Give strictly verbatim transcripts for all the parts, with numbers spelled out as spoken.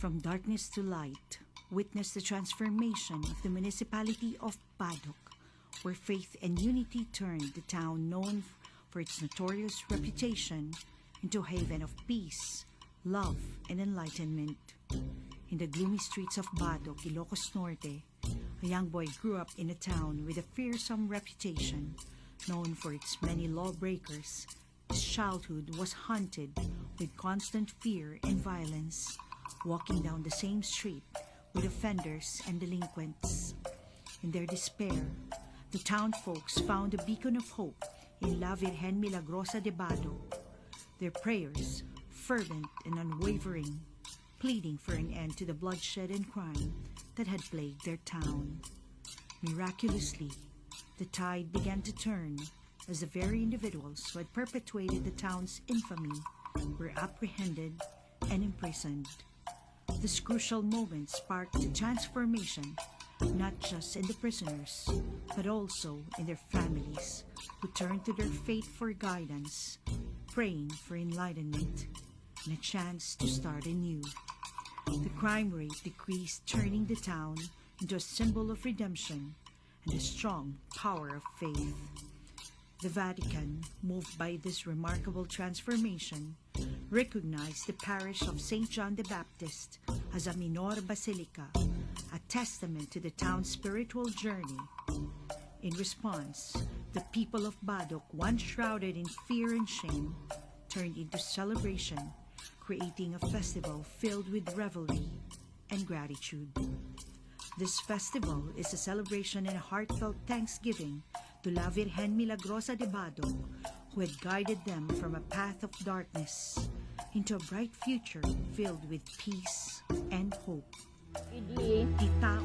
From darkness to light, witness the transformation of the municipality of Badoc, where faith and unity turned the town known for its notorious reputation into a haven of peace, love, and enlightenment. In the gloomy streets of Badoc, Ilocos Norte, a young boy grew up in a town with a fearsome reputation, known for its many lawbreakers. His childhood was haunted with constant fear and violence, walking down the same street with offenders and delinquents. In their despair, the town folks found a beacon of hope in La Virgen Milagrosa de Badoc. Their prayers, fervent and unwavering, pleading for an end to the bloodshed and crime that had plagued their town. Miraculously, the tide began to turn as the very individuals who had perpetuated the town's infamy were apprehended and imprisoned. This crucial moment sparked a transformation, not just in the prisoners, but also in their families, who turned to their faith for guidance, praying for enlightenment and a chance to start anew. The crime rate decreased, turning the town into a symbol of redemption and the strong power of faith. The Vatican, moved by this remarkable transformation, recognized the parish of Saint John the Baptist as a minor basilica, a testament to the town's spiritual journey. In response, the people of Badoc, once shrouded in fear and shame, turned into celebration, creating a festival filled with revelry and gratitude. This festival is a celebration and a heartfelt thanksgiving to La Virgen Milagrosa de Badoc, who had guided them from a path of darkness into a bright future filled with peace and hope. Idi, Ti tao.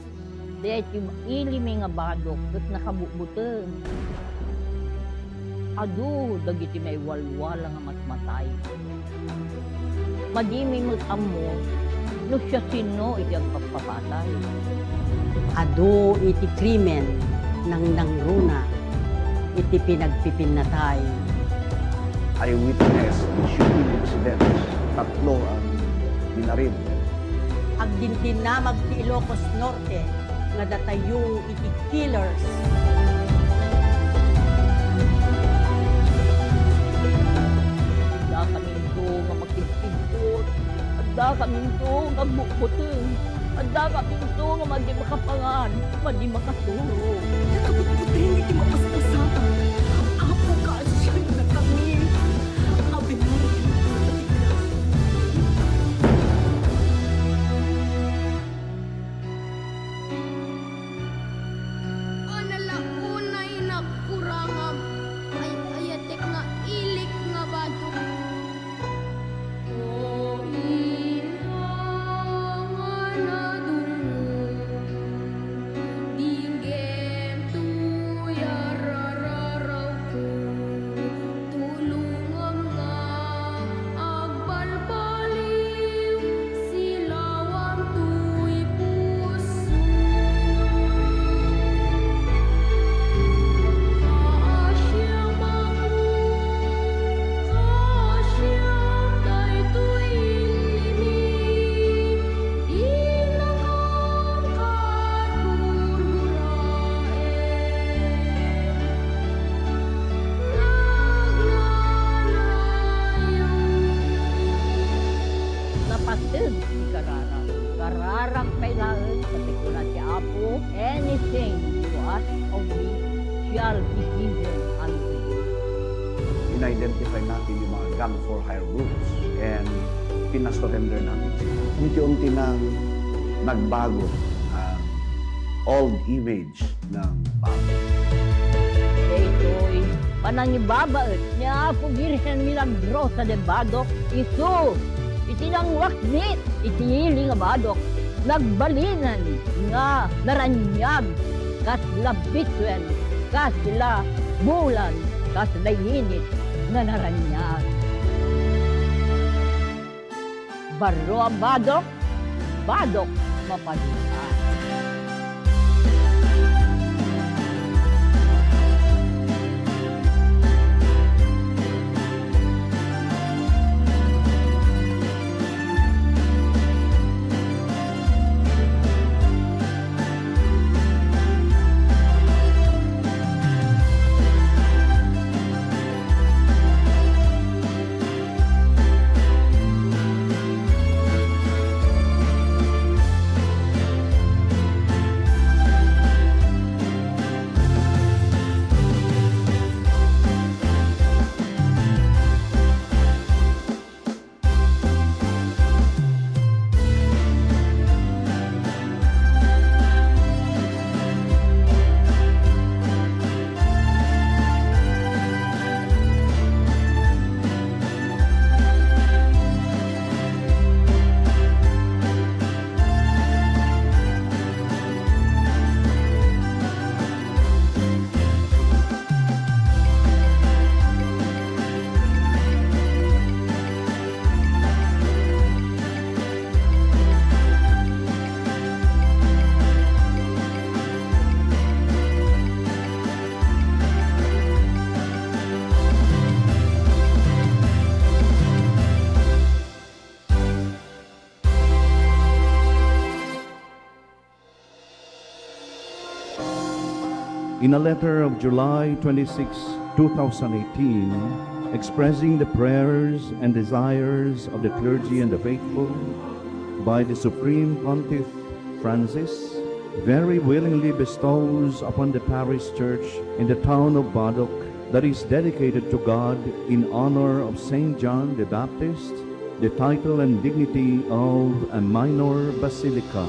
Daytoy mailimi nga Badoc ket nakabutbuteng. Adu dagiti maiwalwala nga matmatay. Madimi met ammo no siasino iti agpappapatay. Adu iti krimen, nangnangruna iti pinagpipinnatay. Eyewitness and shooting incidents, tatlo ang binarin. Agdindinamag ti Ilocos Norte nga datayo iti killers. Addakaminto nga makidkidkot, addakaminto nga agbutbuteng, addakaminto nga madi makapangan, madi makatulog. Nakabutbuteng iti mapaspasamak, Apo, kaasiannakami. Ave Maria, Ana la unay nakurangam, ay-ayatek nga ilik nga Badoc. O ina nga nadullo, dinggem toy a rararawko. Tulongam nga agbalbaliw, silawam toy puso. Kaasiamakon, kaasiam daytoy ilinmi, inakam ket gurguraem. Nagnanayon. Napateg ti kararak. Kararak pay laeng, ket kuna ti Apo, "Anything you ask of me shall be given unto you." In-identify natin yung mga gang for hire groups and pinasurrender natin sila. Unti-unti nang nagbago ang old image ng Badoc. Daytoy panangibabaet ni Apo Birhen Milagrosa de Badoc, isu iti nangwaknit iti ili nga Badoc, nagbalinen nga naraniag, kasla bituen, kasla bulan, kasla init nga naraniag. Barro a Badoc, Badoc mapaduan. In a letter of July twenty-six, two thousand eighteen, expressing the prayers and desires of the clergy and the faithful, by the Supreme Pontiff Francis, very willingly bestows upon the parish church in the town of Badoc, that is dedicated to God in honor of Saint John the Baptist, the title and dignity of a minor basilica.